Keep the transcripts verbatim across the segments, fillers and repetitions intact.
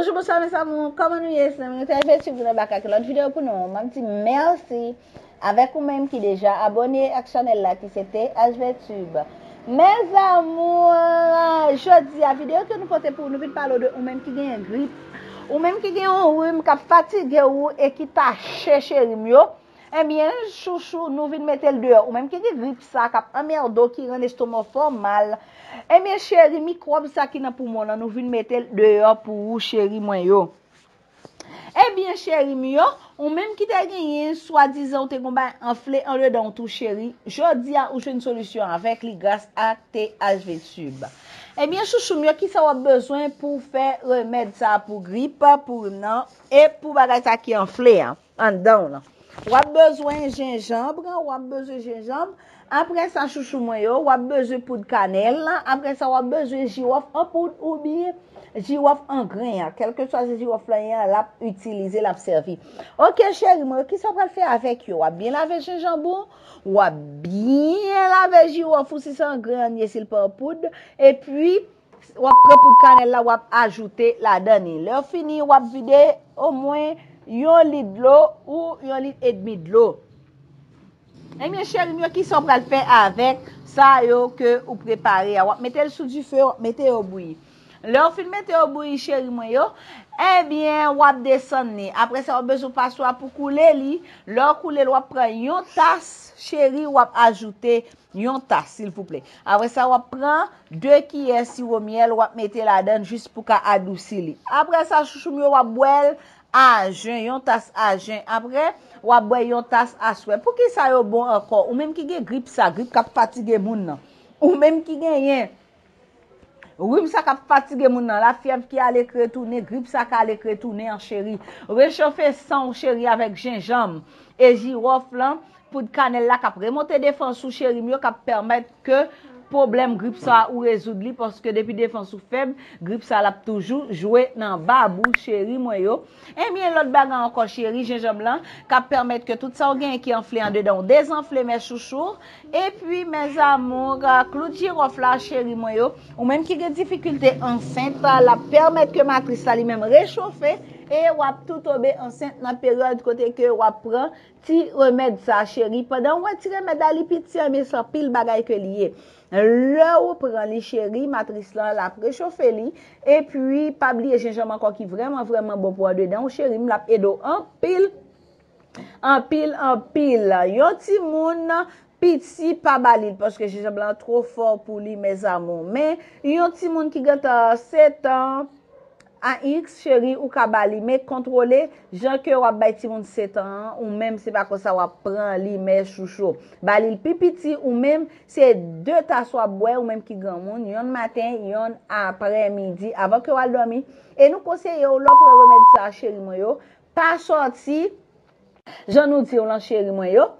Bonjou, bonswa, mes amours. Kòman nou ye, zanmi? Nou te H V Tube nan bak ak lòt videyo pou nou. M ap di mèsi avèk ou menm ki deja abòne ak chanèl la, ki se T H V Tube. Mes amours, jodi a, videyo ke nou pote pou nou vin pale de ou menm ki genyen grip, ou menm ki gen yon rim k ap fatige ou e ki tache cheri m yo. Ebyen, chouchou, nou vin mete l deyò. Ou menm ki gen grip sa k ap anmède w, ki rann estoma w fè w mal. Ebyen, cheri, mikwòb sa ki nan poumon w lan, nou vin mete l deyò pou ou, cheri mwen yo. Ebyen, cheri m yo, ou menm ki te genyen, swadizan ou te gon bagay anfle andedan w tou, cheri, jodi a ou jwenn solisyon avèk li gras a T H V Tube. Ebyen, chouchou m yo, kisa w ap bezwen pou fè remèd sa pou grip, pou rim nan, e pou bagay sa ki anfle a, anndan w lan? W ap bezwen jenjanm, w ap bezwen jenjanm. Apre sa, chouchou mwen yo, w ap bezwen poud kanèl. Apre sa, w ap bezwen jiwòf an poud oubyen jiwòf an gren an. Kèlkeswa se jiwòf lan ye an, l ap itilize, l ap sèvi. Oke, cheri mwen, kisa w pral fè avèk yo? W ap byen lave jenjanm ou, w ap byen lave jiwòf ou, si se an gren an ye, si l pa an poud. Epi, w ap pran poud kanèl la, w ap ajoute ladan li. Lè w fini, w ap vide omwen yon lit dlo ou yon lit edmi dlo. Ebyen, cheri m yo, kisa w pral fè avèk sa yo ke ou prepare a? W ap mete l sou dife, w ap mete yo bouyi. Lè w fin mete yo bouyi, cheri mwen yo, ebyen, w ap desann li. Apre sa, w ap bezwen paswa pou koule li. Lè w koule l, w ap pran yon tas, cheri, w ap ajoute yon tas, silvouplè. Apre sa, w ap pran de kiyè siwo myèl, w ap mete ladan l jis pou ka adousi li. Apre sa, chouchou m yo, w ap bwè l a jen, yon tas a jen. Apre, w ap bwè yon tas aswè. Poukisa yo bon ankò? Ou menm ki gen grip sa, grip k ap fatige moun nan. Ou menm ki genyen rim sa k ap fatige moun nan, lafyèv ki ale k retounen, grip sa k ale k retounen an, cheri. Rechofe san w, cheri, avèk jenjanm e jiwòf lan, poud kanèl la k ap remonte defans ou, cheri m yo, k ap pèmèt ke pwoblèm grip sa ou rezoud li, paske depi defans ou fèb, grip sa l ap toujou jwe nan bab ou, cheri mwen yo. Ebyen, lòt bagay ankò, cheri, jenjanm lan k ap pèmèt ke tout sa w genyen ki anfle andedan w dezanfle, mes chouchous. Epi, mes amours, klou jiwòf la, cheri mwen yo, ou menm ki gen difikilte ansent, l ap pèmèt ke matris la li menm rechofe e w ap tou tonbe ansent nan peryòd kote ke w ap pran ti remèd sa, cheri. Pandan w wè ti remèd la, li piti an, men se anpil bagay ke li ye. Lè w pran li, cheri, matris lan, l ap rechofe li. Epi, pa bliye jenjanm ankò ki vrèman, vrèman bon pou andedan w, cheri m, l ap ede w anpil, anpil, anpil. Yon timoun piti, pa ba li l, paske jenjanm lan twò fò pou li, mes amours. Men, yon timoun ki gentan sèt an, A X, cheri, ou ka ba li, men kontwole jan ke w ap bay timoun sèt an an, ou menm se pa konsa w ap pran li, mes chouchous. Ba li l pi piti, ou menm se de tas w ap bwè, ou menm ki granmoun, yonn maten, yonn aprèmidi, avan ke w al dòmi. E nou konseye w, lè w pran remèd sa a, cheri mwen yo, pa sòti, jan nou di w lan, cheri mwen yo.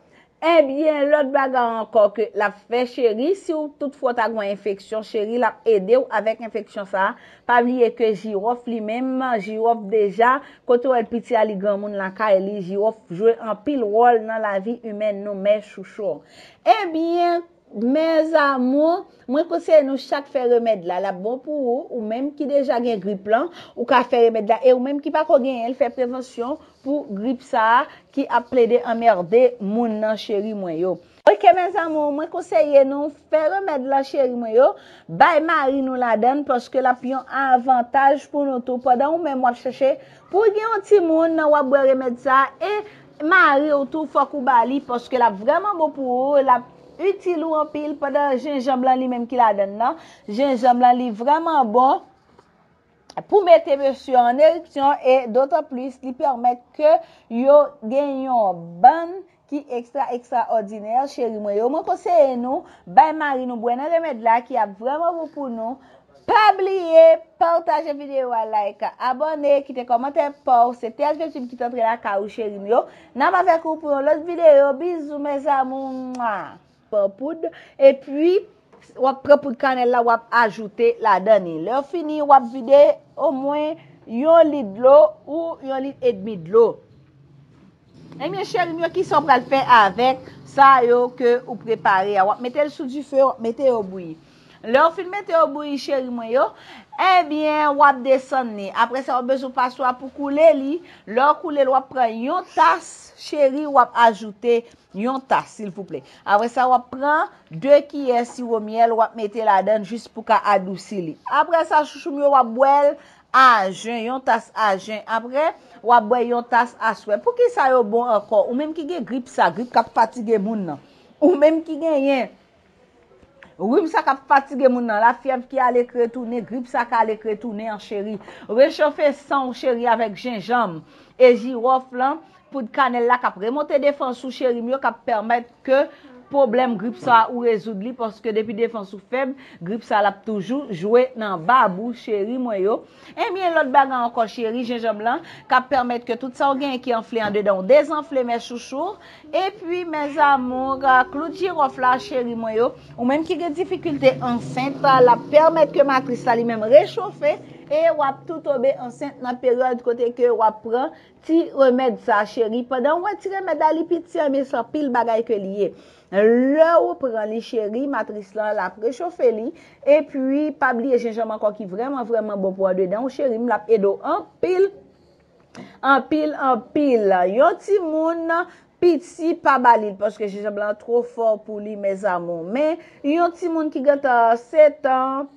Ebyen, lòt bagay ankò ke l ap fè, cheri, si w toutfwa w ta gen yon enfeksyon, cheri, l ap ede w avèk enfeksyon sa a. Pa bliye ke jiwòf li menm, jiwòf deja, kote w wè l piti a, li granmoun lakay li, jiwòf jwe anpil wòl nan lavi imèn nou, mes chouchous. Ebyen, mes amours, mwen konseye nou chak fè remèd la, l ap bon pou ou, ou menm ki deja gen grip lan, ou ka fè remèd la, e ou menm ki pako genyen l, fè prevansyon pou grip sa a ki ap plede anmède moun nan, cheri mwen yo. Oke, mes amours, mwen konseye nou fè remèd lan, cheri mwen yo, bay mari nou ladan l, paske l ap yon avantaj pou nou tou. Pandan ou menm w ap chèche pou w gen yon timoun, w ap bwè remèd sa a, e mari w tou, fòk ou ba li, paske l ap vrèman bon pou ou, l ap itil ou anpil, pandan jenjanm lan li menm ki ladan l lan, jenjanm lan li vrèman bon pou mete mesye an eriksyon, e dotan plis li pèmèt ke yo gen yon bann ki ekstra, ekstraòdinè, cheri mwen yo. Mwen konseye nou bay mari nou bwè nan remèd la ki ap vrèman bon pou nou. Pa bliye pataje videyo a, like, abòne, kite kòmantè pa w. Se T H V Tube ki t antre lakay ou, cheri m yo. N ap avèk ou pou yon lòt videyo. Bizou, mes amours. Mwa. Pran poud. Epi, w ap pran poud kanèl la, w ap ajoute ladan li. Lè w fini, w ap vide omwen yon lit dlo ou yon lit edmi dlo. Ebyen, cheri m yo, kisa w pral fè avèk sa yo ke ou prepare a? W ap mete l sou dife, w ap mete yo bouyi. Lè w fin mete yo bouyi, cheri mwen yo, ebyen, w ap desann li. Apre sa, w ap bezwen paswa pou koule li. Lè w koule l, w ap pran yon tas, cheri, w ap ajoute yon tas, silvouplè. Apre sa, w ap pran de kiyè siwo myèl, w ap mete ladan l jis pou ka adousi li. Apre sa, chouchou m yo, w ap bwè l a jen, yon tas a jen. Apre, w ap bwè yon tas aswè. Poukisa yo bon ankò? Ou menm ki gen grip sa, grip k ap fatige moun nan. Ou menm ki genyen rim sa k ap fatige moun nan, lafyèv ki ale k retounen, grip sa k ale k retounen an, cheri. Rechofe san w, cheri, avèk jenjanm e jiwòf lan, poud kanèl la k ap remonte defans ou, cheri m yo, k ap pèmèt ke pwoblèm grip sa ou rezoud li, paske depi defans ou fèb, grip sa l ap toujou jwe nan bab ou, cheri mwen yo. Ebyen, lòt bagay ankò, cheri, jenjanm lan k ap pèmèt ke tout sa w genyen ki anfle andedan w dezanfle, mes chouchous. Epi, mes amours, klou jiwòf la, cheri mwen yo, ou menm ki gen difikilte ansent, l ap pèmèt ke matris la li menm rechofe e w ap tou tonbe ansent nan peryòd kote ke w ap pran ti remèd sa, cheri. Pandan w wè ti remèd la, li piti, men se anpil bagay ke li ye. Lè w pran li, cheri, matris lan, l ap rechofe li. Epi, pa bliye jenjanm ankò ki vrèman, vrèman bon pou andedan w, cheri m, l ap ede w anpil, anpil, anpil. Yon timoun piti, pa ba li l, paske jenjanm lan twò fò pou li, mes amours. Men, yon timoun ki gentan sèt an,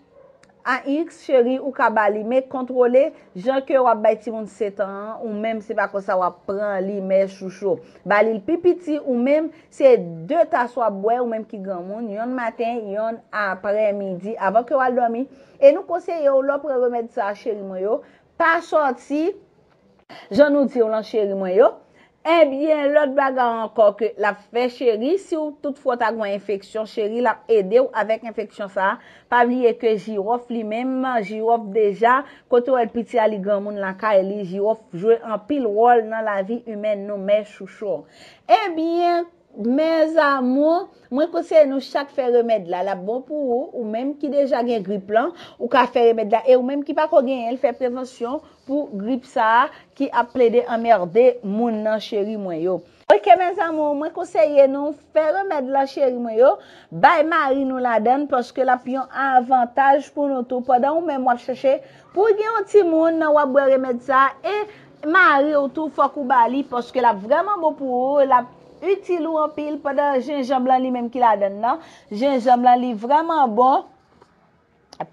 a x, cheri, ou ka ba li, men kontwole jan ke w ap bay timoun sèt an an, ou menm se pa konsa w ap pran li, mes chouchous. Ba li l pi piti, ou menm se de tas w ap bwè, ou menm ki granmoun, yonn maten, yonn aprèmidi, avan ke w al dòmi. E nou konseye w, lè w pran remèd sa a, cheri mwen yo, pa sòti, jan nou di w lan, cheri mwen yo. Ebyen, lòt bagay ankò ke l ap fè, cheri, si w toutfwa w ta gen yon enfeksyon, cheri, l ap ede w avèk enfeksyon sa a. Pa bliye ke jiwòf li menm, jiwòf deja, kote w wè l piti a, li granmoun lakay li, jiwòf jwe anpil wòl nan lavi imèn nou, mes chouchous. Ebyen, mes amours, mwen konseye nou chak fè remèd la, l ap bon pou ou, ou menm ki deja gen grip lan, ou ka fè remèd la, e ou menm ki pako genyen l, fè prevansyon pou grip sa a ki ap plede anmède moun nan, cheri mwen yo. Oke, mes amours, mwen konseye nou fè remèd lan, cheri mwen yo, bay mari nou ladan l, paske l ap yon avantaj pou nou tou. Pandan ou menm w ap chèche pou w gen yon timoun, w ap bwè remèd sa a, e mari w tou, fòk ou ba li, paske l ap vrèman bon pou ou, l ap itil ou anpil, pandan jenjanm lan li menm ki ladan l lan. Jenjanm lan, li vrèman bon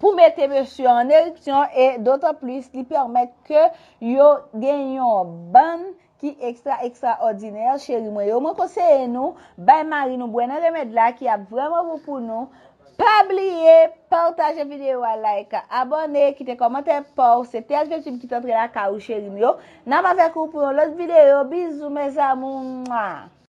pou mete mesye an ereksyon, e dotan plis, li pèmèt ke yo gen yon bann ki ekstra, ekstraòdinè, cheri mwen yo. Mwen konseye nou, bay mari nou bwè nan remèd la ki ap vrèman bon pou nou. Pa bliye, pataje videyo a, like, abòne, kite kòmantè pa w. Se T S V Tube ki t antre lakay ou, cheri m yo. N ap avèk ou pou yon lòt videyo. Bizou, mes amours. Mwa.